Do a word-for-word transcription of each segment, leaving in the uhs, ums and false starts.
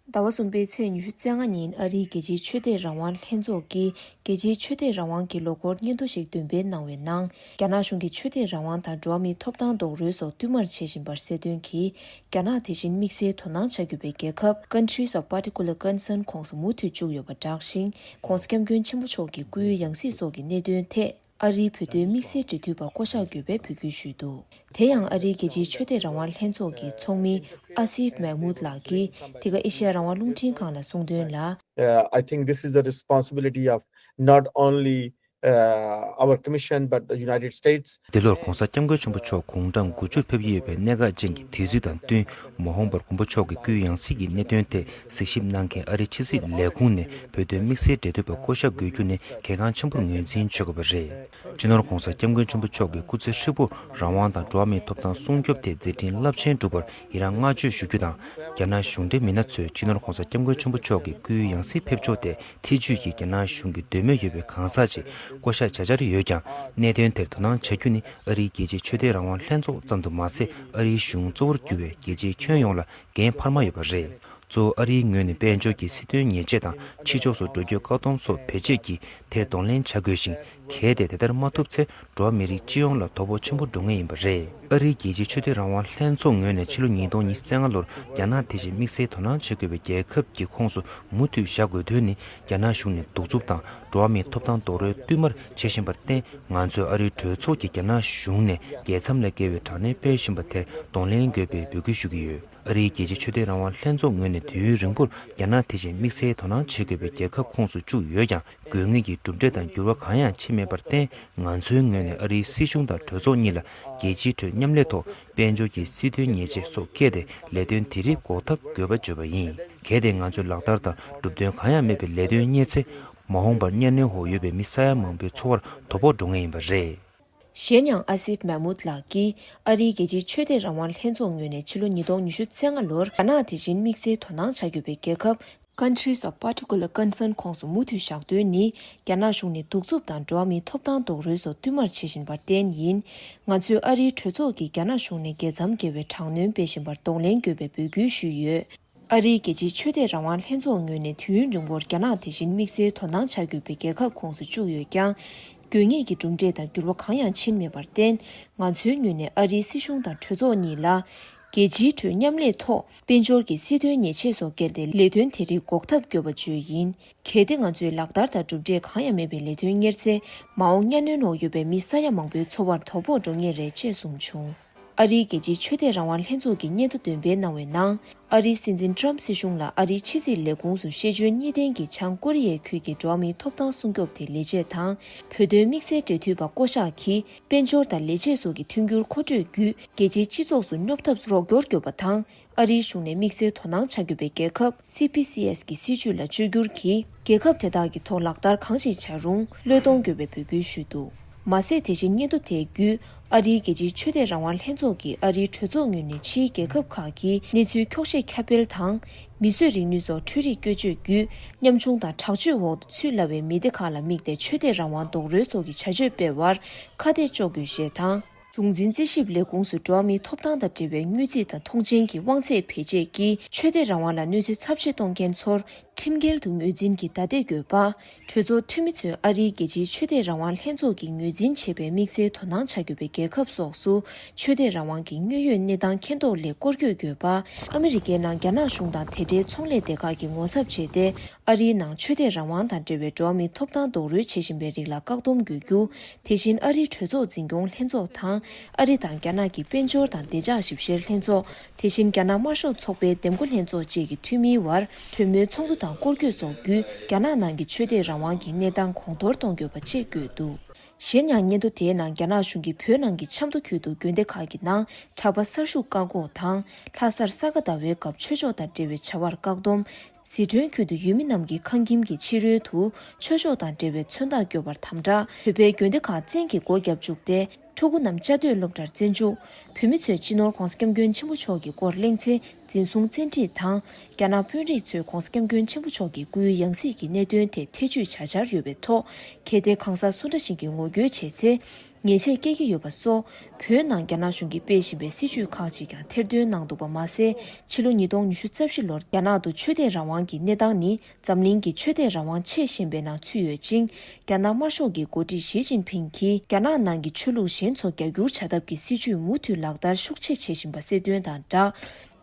ཟླ་བ་གསུམ་པའི་ཚེས་ཉི་ཤུ་རྩ་ལྔ་ཉིན་ཨ་རིའི་རྒྱལ་སྤྱིའི་ཆོས་དད་རང་དབང་ལྷན་ཚོགས་ཀྱིས་རྒྱལ་སྤྱིའི་ཆོས་དད་རང་དབང་གི་ལོ་འཁོར་སྙན་ཐོ་ཞིག་འདོན་སྤེལ་གནང་བའི་ནང་། རྒྱ་ནག་གཞུང་གིས་ཆོས་དད་རང་དབང་དང་འགྲོ་བ་མིའི་ཐོབ་ཐང་རྡོག་རོལ་སོགས་བསྟུད་མར་བྱེད་བཞིན་པར་གསལ་སྟོན་གྱིས། རྒྱ་ནག་དེ་བཞིན་དམིགས་བསལ་དོ་སྣང་བྱ་དགོས་པའི་རྒྱལ་ཁབ། Countries of Particular Concern ཁོངས་སུ་མུ་མཐུད་བཅུག་ཡོད་པ་བསྒྲགས་ཤིང་། ྋགོང་ས་ྋསྐྱབས་མགོན་ཆེན་པོ་མཆོག་གི་སྐུའི་ཡང་སྲིད་སོགས་ཀྱི་གནད་དོན་ཐད། ཨ་རིའི་བོད་དོན་དམིགས་བསལ་འབྲེལ་མཐུད་པ་བསྐོ་གཞག་དགོས་པའི་འབོད་སྐུལ་ཞུས་འདུག་དེ་ཡང་ཨ་རིའི་རྒྱལ་སྤྱིའི་ཆོས་དད་རང་དབང་ལྷན་ཚོགས་ཀྱི་ཚོགས་མི་ཨ་སིབ་མེག་མུད་ལགས་ཀྱིས། འདི་ག་ཨེ་ཤི་ཡ་རང་དབང་རླུང་འཕྲིན་ཁང་ལ་གསུངས་དོན་ལ། Uh, I think this is the responsibility of not only, uh, our commission but the United States. འདི་ལོར་ྋགོང་ས་ྋསྐྱབས་མགོན་ཆེན་པོ་མཆོག་དགུང་གྲངས་དགུ་བཅུར་ཕེབས་ཀྱི་ཡོད་པའི་གནད་འགག་ཅན་གྱི་དུས་ཚིགས་དང་བསྟུན། མ་འོངས་པར་མགོན་པོ་མཆོག་གི་སྐུའི་ཡང་སྲིད་ཀྱི་གནད་དོན་ཐད་གཟིགས་ཞིབ་གནང་མཁན་ཨ་རིའི་ཕྱི་སྲིད་ལས་ཁུངས་ནས་བོད་དོན་དམིགས་བསལ་འབྲེལ་མཐུད་པ་བསྐོ་གཞག་དགོས་རྒྱུ་ནི་གལ་འགངས་ཆེན་པོར་ངོས་འཛིན་བྱེད་དགོས་པ་རེད། སྤྱི་ནོར་ྋགོང་ས་ྋསྐྱབས་མགོན་ཆེན་པོ་མཆོག་གི་སྐུ་ཚེ་ཧྲིལ་པོར་རང་དབང་དང་འགྲོ་བ་མིའི་ཐོབ་ཐང་སྲུང་སྐྱོབ་ཐད་མཛད་འཕྲིན་རླབས་ཆེན་བསྒྲུབས་པར་ཡི་རངས་བསྔགས་བརྗོད་ཞུ་རྒྱུ་དང་། རྒྱ་ནག་གཞུང་འབྲེལ་མི་སྣ་ཚོས་སྤྱི་ནོར་ྋགོང་ས་ྋསྐྱབས་མགོན་ཆེན་པོ་མཆོག་གི་སྐུའི་ཡང་སྲིད་ཕེབས་ཕྱོགས་ཐད་ཐེ་བྱུས་ཀྱིས་རྒྱ་ནག་གཞུང་གི་འདོད་མོས་ཡོད་པའི་གང་ཟག་ཅིག་བསྐོ་གཞག་བྱ་འཆར་ཡོད་ཀྱང་། གནད་དོན་དེར་དོ་སྣང་བྱ་རྒྱུ་ནི་ཨ་རིའི་རྒྱལ་སྤྱིའི་ཆོས་དད་རང་དབང་ལྷན་ཚོགས་ཙམ་དུ་མ་ཟད། ཨ་རིའི་གཞུང་གཙོ་བོར་གྱུར་བའི་རྒྱལ་སྤྱིའི་ཁྱོན་ཡོངས་ལ་འགན་འཕར་མ་ཡོད་པ་རེད། གཙོ་བོ་ཨ་རིའི་ངོས་ནས་དཔལ་འབྱོར་གྱི་སྲིད་དོན་ཉེས་ཆད་དང་ཕྱི་ཕྱོགས་སུ་འགྲོ་སྐྱོད་བཀག་སྡོམ་སོགས་བེད་སྤྱོད་ཀྱིས་དེར་གདོང་ལེན་བྱ་དགོས་ཤིང་། གལ་ཏེ་དེ་ལྟར་མ་ཐུབ་ཚེ། འགྲོ་བ་མི་རིགས་སྤྱི་ཡོངས་ལ་དོ་ཕོག་ཆེན་པོ་འགྲོ་ངེས་ཡིན་པ་རེད། ཨ་རིའི་རྒྱལ་སྤྱིའི་ཆོས་དད་རང་དབང་ལྷན་ཚོགས་ངོས་ནས་ཕྱི་ལོ་ཉིས་སྟོང་ཉི་ཤུ་རྩ་ལྔ་ལོར་རྒྱ་ནག་དེ་བཞིན་དམིགས་བསལ་དོ་སྣང་བྱེད་དགོས་པའི་རྒྱལ་ཁབ་ཀྱི་ཁོངས་སུ་མུ་མཐུད་བཞག་དགོས་དོན་ནི། རྒྱ་ནག་གཞུང་ནས་གདུག་རྩུབ་དང་འགྲོ་བ་མིའི་ཐོབ་ཐང་རྡོག་རོལ་བསྟུད་མར་བྱེད་བཞིན་པར་བརྟེན། ང་ཚོས་ཨ་རིའི་གྲོས་ཚོགས་ཀྱིས་རྒྱ་ནག་གཞུང་ནས་རྒྱལ་མཚམས་ལས་བརྒལ་བའི་དྲག་གནོན་སྤེལ་བཞིན་པ་དེར་གདོང་ལེན་དགོས་པའི་འབོད་སྐུལ་ཞུ་གི་ཡོད། ཨ་རིའི་རྒྱལ་སྤྱིའི་ཆོས་དད་རང་དབང་ལྷན་ཚོགས་ངོས་ནས་དུས་ཡུན་རིང་པོར་རྒྱ་ནག་དེ་བཞིན་དམིགས་བསལ་དོ་སྣང་བྱེད་དགོས་པའི་རྒྱལ་ཁབ་ཁོངས་སུ་བཅུག་ཡོད་ཀྱང་། དགོས་ངེས་ཀྱི་གྲུབ་འབྲས་དང་འགྱུར་བ་གང་ཡང་ཕྱིན་མེད་པར་བརྟེན། ང་ཚོའི་ངོས་ནས་ཨ་རིའི་སྲིད་གཞུང་དང་གྲོས་ཚོགས་གཉིས་ལ་རྒྱལ་སྤྱིའི་ཁྲོད་མཉམ་ལས་ཐོག་དཔལ་འབྱོར་གྱི་སྲིད་དོན་ཉེས་ཆད་སོགས་བཀལ་ཏེ་ལས་དོན་དེ་རིགས་འགོག་ཐབས་དགོས་པ་བརྗོད་པ་ཡིན། གལ་ཏེ་ང་ཚོས་ལག་བསྟར་དང་གྲུབ་དོན་གང་ཡང་མེད་པའི་ལས་དོན་གཉེར་ཚེ། མ་འོངས་པར་གཉའ་གནོན་འོག་ཡོད་པའི་མི་ས་ཡ་མང་པོའི་འཚོ་བར་དོ་ཕོག་འགྲོ་ངེས་ཡིན་པ་རེད། གཞན་ཡང་ཨ་སིབ་མེག་མུད་ལགས་ཀྱིས་ཨ་རིའི་རྒྱལ་སྤྱིའི་ཆོས་དད་རང་དབང་ལྷན་ཚོགས་ངོས་ནས་ཕྱི་ལོ་ཉིས་སྟོང་ཉི་ཤུ་རྩ་ལྔ་ལོར་རྒྱ་ནག་དེ་བཞིན་དམིགས་བསལ་དོ་སྣང་བྱ་དགོས་པའི་རྒྱལ་ཁབ། Countries of Particular Concern ཁོངས་སུ་མུ་མཐུད་བཞག་དོན་ནི། རྒྱ་ནག་གཞུང་ནས་གདུག་རྩུབ་དང་འགྲོ་བ་མིའི་ཐོབ་ཐང་རྡོག་རོལ་སོགས་བསྟུད་མར་བྱེད་བཞིན་པར་བརྟེན་ཡིན། ང་ཚོས་ཨ་རིའི་གྲོས་ཚོགས་ཀྱིས་རྒྱ་ནག་གཞུང་ནས་རྒྱལ་མཚམས་བརྒལ་བའི་དྲག་གནོན་སྤེལ་བཞིན་པར་གདོང་ལེན་དགོས་པའི་འབོད་སྐུལ་ཞུས་ཡོད། ཨ་རིའི་རྒྱལ་སྤྱིའི་ཆོས་དད་རང་དབང་ལྷན་ཚོགས་ངོས་ནས་དུས་ཡུན་རིང་པོར་རྒྱ་ནག་དེ་བཞིན་དམིགས་བསལ་དོ་སྣང་བྱ་དགོས་པའི་རྒྱལ་ཁབ་ཁོངས་སུ་བཅུག་ཡོད་ཀྱང་། དགོས་ངེས་ཀྱི་གྲུབ་འབྲས་དང་འགྱུར་བ་གང་ཡང་ཕྱིན་མེད་པར་བརྟེན། ང་ཚོའི་ངོས་ནས་ཨ་རིའི་སྲིད་གཞུང་དང་གྲོས་ཚོགས་གཉིས་ལ། རྒྱལ་སྤྱིའི་ཁྲོད་མཉམ་ལས་ཐོག་དཔལ་འབྱོར་གྱི་སྲིད་དོན་ཉེས་ཆད་སོགས་བཀལ་ཏེ་ལས་དོན་དེ་རིགས་འགོག་ཐབས་དགོས་པ་བརྗོད་ཡིན། གལ་ཏེ་ང་ཚོས་ལག་བསྟར་དང་གྲུབ་འབྲས་གང་ཡང་མེད་པའི་ལས་དོན་གཉེར་ཚེ། མ་འོངས་གཉའ་གནོན་འོག་ཡོད་པའི་མི་ས་ཡ་མང་པོའི་འཚོ་བར་དོ་ཕོག་འགྲོ་ངེས་རེད་ཅེས་གསུངས་བྱུང་། ཨ་རིའི་རྒྱལ་སྤྱིའི་ཆོས་དད་རང་དབང་ལྷན་ཚོགས་ཀྱིས་སྙན་ཐོ་འདོན་སྤེལ་གནང་བའི་ནང་། ཨ་རིའི་སྲིད་འཛིན་ཏྲམ་སྲིད་གཞུང་ལ་ཨ་རིའི་ཕྱི་སྲིད་ལས་ཁུངས་སུ་ཤེས་འཇོན་གཉིས་ལྡན་གྱི་བྱང་ཀོ་རི་ཡའི་ཁུལ་གྱི་འགྲོ་བ་མིའི་ཐོབ་ཐང་སྲུང་སྐྱོབ་དེ་ལས་བྱེད་དང་། བོད་དོན་དམིགས་བསལ་འབྲེལ་མཐུད་པ་བསྐོ་གཞག་གིས། དཔལ་འབྱོར་དང་ལས་བྱེད་སོགས་ཀྱི་མཐུན་འགྱུར་མཁོ་སྤྲོད་བརྒྱུད། རྒྱལ་སྤྱིའི་སྤྱི་ཚོགས་སུ་སྙོབ་ཐབས་རོགས་སྐྱོར་བསྐྱོད་པ་དང་། ཨ་རིའི་གཞུང་ནས་དམིགས་བསལ་དོ་སྣང་བྱ་དགོས་པའི་རྒྱལ་ཁབ། སི་བི་སི་ཨེས་ཀྱི་སྲིད་བྱུས་ལ་བཅོས་བསྒྱུར་གྱིས། རྒྱལ་ཁབ་དེ་དག་གི་ཐོག་ལག་བསྟར་གང་ཞིག་བྱ་རུང་། བློས་གཏོང་དགོས་པའི་འབོད་སྐུལ་ཞུས་འདུག་མ་ཟད། དེ་བཞིན་སྙན་ཐོ་དེ་བརྒྱུད། ཨ་རིའི་རྒྱལ་སྤྱིའི་ཆོས་དད་རང་དབང་ལྷན་ཚོགས་ཀྱིས་ཨ་རིའི་གྲོས་ཚོགས་ངོས་ནས་ཕྱིའི་རྒྱལ་ཁབ་ཁག་གིས་གནས་ཚུལ་འཁྱོག་བཤད་ཁྱབ་སྤེལ་དང་། མིས་བཟོས་རིག་ནུས་སོགས་འཕྲུལ་རིག་བཀོལ་སྤྱོད་བརྒྱུད། ཉམ་ཆུང་དང་དྲག་སྤྱོད་འོག་ཏུ་ཚུད་སླ་བའི་མི་སྡེ་ཁག་ལ་དམིགས་ཏེ་ཆོས་དད་རང་དབང་རྡོག་རོལ་སོགས་ཀྱི་བྱ་སྤྱོད་སྤེལ་བར་ཁ་གཏད་གཅོག་དགོས་ཞེས་དང་། གཞུང་འཛིན་རྩིས་ཞིབ་ལས་ཁུངས་སུ་འགྲོ་བ་མིའི་ཐོབ་ཐང་དང་འབྲེལ་བའི་དངུལ་རྩིས་དང་མཐོང་མཆན་གྱི་དབང་ཚད་བེད་སྤྱད་ཀྱིས་ཆོས་དད་རང་དབང་ལ་གནོད་འཚེ་ཚབས་ཆེ་གཏོང་མཁན་ཚོར་ཁྲིམས་འགལ་དུ་ངོས་འཛིན་གྱི་བརྡ་དེ་འགོད་པ། གྲོས་ཚོགས་འཐུས་མི་ཚོས་ཨ་རིའི་རྒྱལ་སྤྱིའི་ཆོས་དད་རང་དབང་ལྷན་ཚོགས་ཀྱིས་ངོས་འཛིན་བྱས་པའི་དམིགས་བསལ་དོ་སྣང་བྱ་དགོས་པའི་རྒྱལ་ཁབ་སོགས་སུ་ཆོས་དད་རང་དབང་གི་དངོས་ཡོད་གནས་སྟངས་མཁྱེན་རྟོགས་སླད་སྐོར་སྐྱོད་དགོས་པ། ཨ་མི་རི་ཀའི་ནང་རྒྱ་ནག་གཞུང་དང་དེ་འབྲེལ་ཚོང་ལས་སྡེ་ཁག་གིས་ངོ་ཚབ་བྱས་ཏེ། ཨ་རིའི་ནང་ཆོས་དད་རང་དབང་དང་འབྲེལ་བའི་འགྲོ་བ་མིའི་ཐོབ་ཐང་རྡོག་རོལ་བྱེད་བཞིན་པའི་རིགས་ལ་བཀག་སྡོམ་དགོས་རྒྱུ། དེ་བཞིན་ཨ་རིའི་གྲོས་ཚོགས་འཛིན་སྐྱོང་ལྷན་ཚོགས་དང་། ཨ་རི་དང་རྒྱ་ནག་གི་དཔལ་འབྱོར་དང་བདེ་འཇགས་ཞིབ་བཤེར་ལྷན་ཚོགས། དེ་བཞིན་རྒྱ་ནག་དམར་ཤོག་ཚོགས་པའི་འདེམས་བསྐོ་ལྷན་ཚོགས་བཅས་ཀྱི་འཐུས་མིའི་བར་གྲོས་མོལ་ཚོགས་འདུ་དང་སྐོར་སྐྱོད་སོགས་བརྒྱུད། རྒྱ་ནག་ནང་གི་ཆོས་དད་རང་དབང་གི་གནས་སྟངས་གོང་མཐོར་གཏོང་དགོས་པ་བཅས་བཀོད་འདུག་གཞན་ཡང་། སྙན་ཐོ་དེའི་ནང་། རྒྱ་ནག་གཞུང་གིས་བོད་ནང་གི་ཆབ་མདོ་ཁུལ་དུ་དགོན་སྡེ་ཁག་གི་ནང་གྲྭ་པ་གསར་ཞུགས་བཀག་འགོག་དང་། ལྷ་སར་ས་ག་ཟླ་བའི་སྐབས་ཆོས་ཕྱོགས་དང་འབྲེལ་བའི་བྱ་བར་བཀག་སྡོམ། ཟི་ཁྲོན་ཁུལ་དུ་ཡུལ་མི་རྣམས་ཀྱིས་ཁང་ཁྱིམ་གྱི་ཕྱི་རོལ་དུ་ཆོས་ཕྱོགས་དང་འབྲེལ་བའི་མཚོན་རྟགས་སྐྱོར་བར་དམ་དྲག་བོད་པའི་དགོན་སྡེ་ཁག་བཙན་གྱིས་སྒོ་བརྒྱབ་བཅུག་སྟེ། ཕྲུ་གུ་རྣམས་བཅའ་སྡོད་སློབ་གྲྭར་བཙན་འཇུག་བོད་མི་ཚོས་སྤྱི་ནོར་ྋགོང་ས་ྋསྐྱབས་མགོན་ཆེན་པོ་མཆོག་གི་སྐོར་གླེང་ཚེ། འཛིན་བཟུང་བཙན་ཁྲིད་དང་། རྒྱ་ནག་དཔོན་རིགས་ཚོས་༧གོང་ས་༧སྐྱབས་མགོན་ཆེན་པོ་མཆོག་གི་སྐུའི་ཡང་སྲིད་ཀྱི་གནད་དོན་ཐད་ཐེ་བྱུས་བྱ་འཆར་ཡོད་པའི་ཐོག་གལ་ཏེ་གང་ཟག་སུ་འདྲ་ཞིག་གིས་ངོ་རྒོལ་བྱས་ཚེ། ཉེས་ཆད་བཀལ་གྱི་ཡོད་པ་སོགས། བོད་ནང་རྒྱ་ནག་གཞུང་གིས་སྤེལ་བཞིན་པའི་སྲིད་བྱུས་ཁག་ཅིག་ཀྱང་ཐེར་འདོན་གནང་འདུག་པ་མ་ཟད། ཕྱི་ལོ་ཉིས་སྟོང་ཉི་ཤུ་རྩ་བཞི་ལོར་རྒྱ་ནག་ཏུ་ཆོས་དད་རང་དབང་གི་གནས་སྟངས་ནི། འཛམ་གླིང་གི་ཆོས་དད་རང་དབང་ཆེས་ཞན་པའི་ནང་ཚུད་ཡོད་ཅིང་། རྒྱ་ནག་དམར་ཤོག་གི་འགོ་ཁྲིད་ཞི་ཅིན་ཕིང་གིས་རྒྱ་ནག་ནང་གི་ཆོས་ལུགས་གཞན་ཚོ་རྒྱ་སྒྱུར་བྱ་ཐབས་ཀྱི་སྲིད་བྱུས་མུ་མཐུད་ལག་བསྟར་ཤུགས་ཆེ་བྱེད་བཞིན་པ་གསལ་སྟོན་དང་སྦྲགས།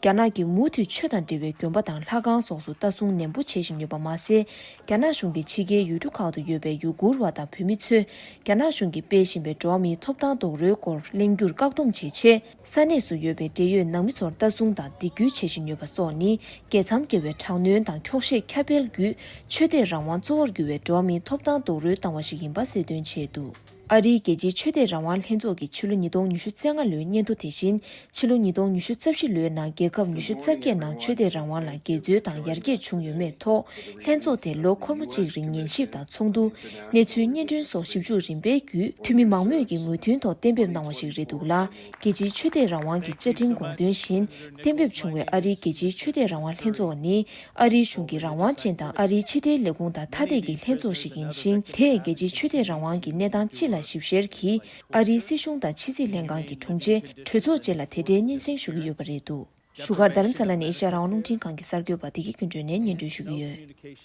རྒྱ་ནག་གིས་མུ་མཐུད་ཆོས་དང་འབྲེལ་བའི་དགོན་པ་དང་ལྷ་ཁང་སོགས་སུ་ལྟ་སྲུང་ནན་པོ་བྱེད་བཞིན་ཡོད་པ་མ་ཟད། རྒྱ་ནག་གཞུང་གིས་ཕྱི་རྒྱལ་ཡུལ་གྲུ་ཁག་ཏུ་ཡོད་པའི་ཡུ་གུར་བ་དང་བོད་མི་ཚོས་རྒྱ་ནག་གཞུང་གིས་སྤེལ་བཞིན་པའི་འགྲོ་བ་མིའི་ཐོབ་ཐང་རྡོག་རོལ་སྐོར་གླེང་རྒྱུར་བཀག་སྡོམ་བྱེད་ཆེད། ས་གནས་སུ་ཡོད་པའི་འབྲེལ་ཡོད་ནང་མི་ཚོར་ལྟ་སྲུང་དང་སྡིགས་སྐུལ་བྱེད་བཞིན་ཡོད་པ་སོགས་ནི། རྒྱལ་མཚམས་བརྒལ་བའི་དྲག་གནོན་དང་འཁྱོག་བཤད་ཁྱབ་སྤེལ་བརྒྱུད། ཆོས་དད་རང་དབང་གཙོ་བོར་གྱུར་བའི་འགྲོ་བ་མིའི་ཐོབ་ཐང་རྡོག་རོལ་བཏང་བ་ཞིག་ཡིན་པ་གསལ་སྟོན་བྱས་འདུག་ཨ་རིའི་རྒྱལ་སྤྱིའི་ཆོས་དད་རང་དབང་ལྷན་ཚོགས་ཀྱིས་ཕྱི་ལོ་ཉིས་སྟོང་ཉི་ཤུ་རྩ་ལྔ་ལོའི་སྙན་ཐོ་དེ་བཞིན། ཕྱི་ལོ་ཉིས་སྟོང་ཉི་ཤུ་རྩ་བཞི་ལོའི་ནང་རྒྱལ་ཁབ་ཉི་ཤུ་རྩ་བརྒྱད་ནང་ཆོས་དད་རང་དབང་ལ་འགལ་འཛོལ་དང་ཡར་རྒྱས་བྱུང་ཡོད་མེད་ཐོག་ལྷན་ཚོགས་དེ་ལོ་འཁོར་མོ་གཅིག་རིང་ཉན་ཞིབ་དང་ཚོགས་འདུ། གནས་ཚུལ་སྙན་སྒྲོན་སོགས་ཞིབ་འཇུག་རིམ་པས་བརྒྱུད། འཐུས་མི་མང་མོས་ཀྱིས་མོས་མཐུན་ཐོག་གཏན་འབེབས་གནང་བ་ཞིག་རེད་འདུག་ལ། རྒྱལ་སྤྱིའི་ཆོས་དད་རང་དབང་གི་བཅའ་ཁྲིམས་དགོངས་དོན་བཞིན། གཏན་འབེབས་བྱུང་བའི་ཨ་རིའི་རྒྱལ་སྤྱིའི་ཆོས་དད་རང་དབང་ལྷན་ཚོགས་ནི། ཨ་རིའི་གཞུང་གི་རང་དབང་ཅན་དང་ཨ་རིའི་ཕྱི་འབྲེལ་ལས་ཁུངས་དང་ཐ་དད་ཀྱི་ལྷན་ཚོགས་ཤིག་ཡིན་ཞིང་། དེས་རྒྱལ་སྤྱིའི་ཆོས་དད་རང་དབང་གི་གནས་སྟངས་སྤྱི་ལ་ཞིབ་བཤེར་གྱིས། ཨ་རིའི་སྲིད་གཞུང་དང་ཕྱི་སྲིད་ལྷན་ཁང་གི་དྲུང་ཆེ། གྲོས་ཚོགས་བཅས་ལ་དེ་འབྲེལ་སྙན་སེང་ཞུ་གི་ཡོད་པ་རེད་འདུག་བཞུགས་སྒར་རྡ་རམ་ས་ལ་ནས་ཨེ་ཤ་ཡ་རང་དབང་རླུང་འཕྲིན་ཁང་གི་གསར་འགོད་པ་བདེ་སྐྱིད་ཀུན་སྒྲོན་ནས་སྙན་སྒྲོན་ཞུ་གི་ཡོད།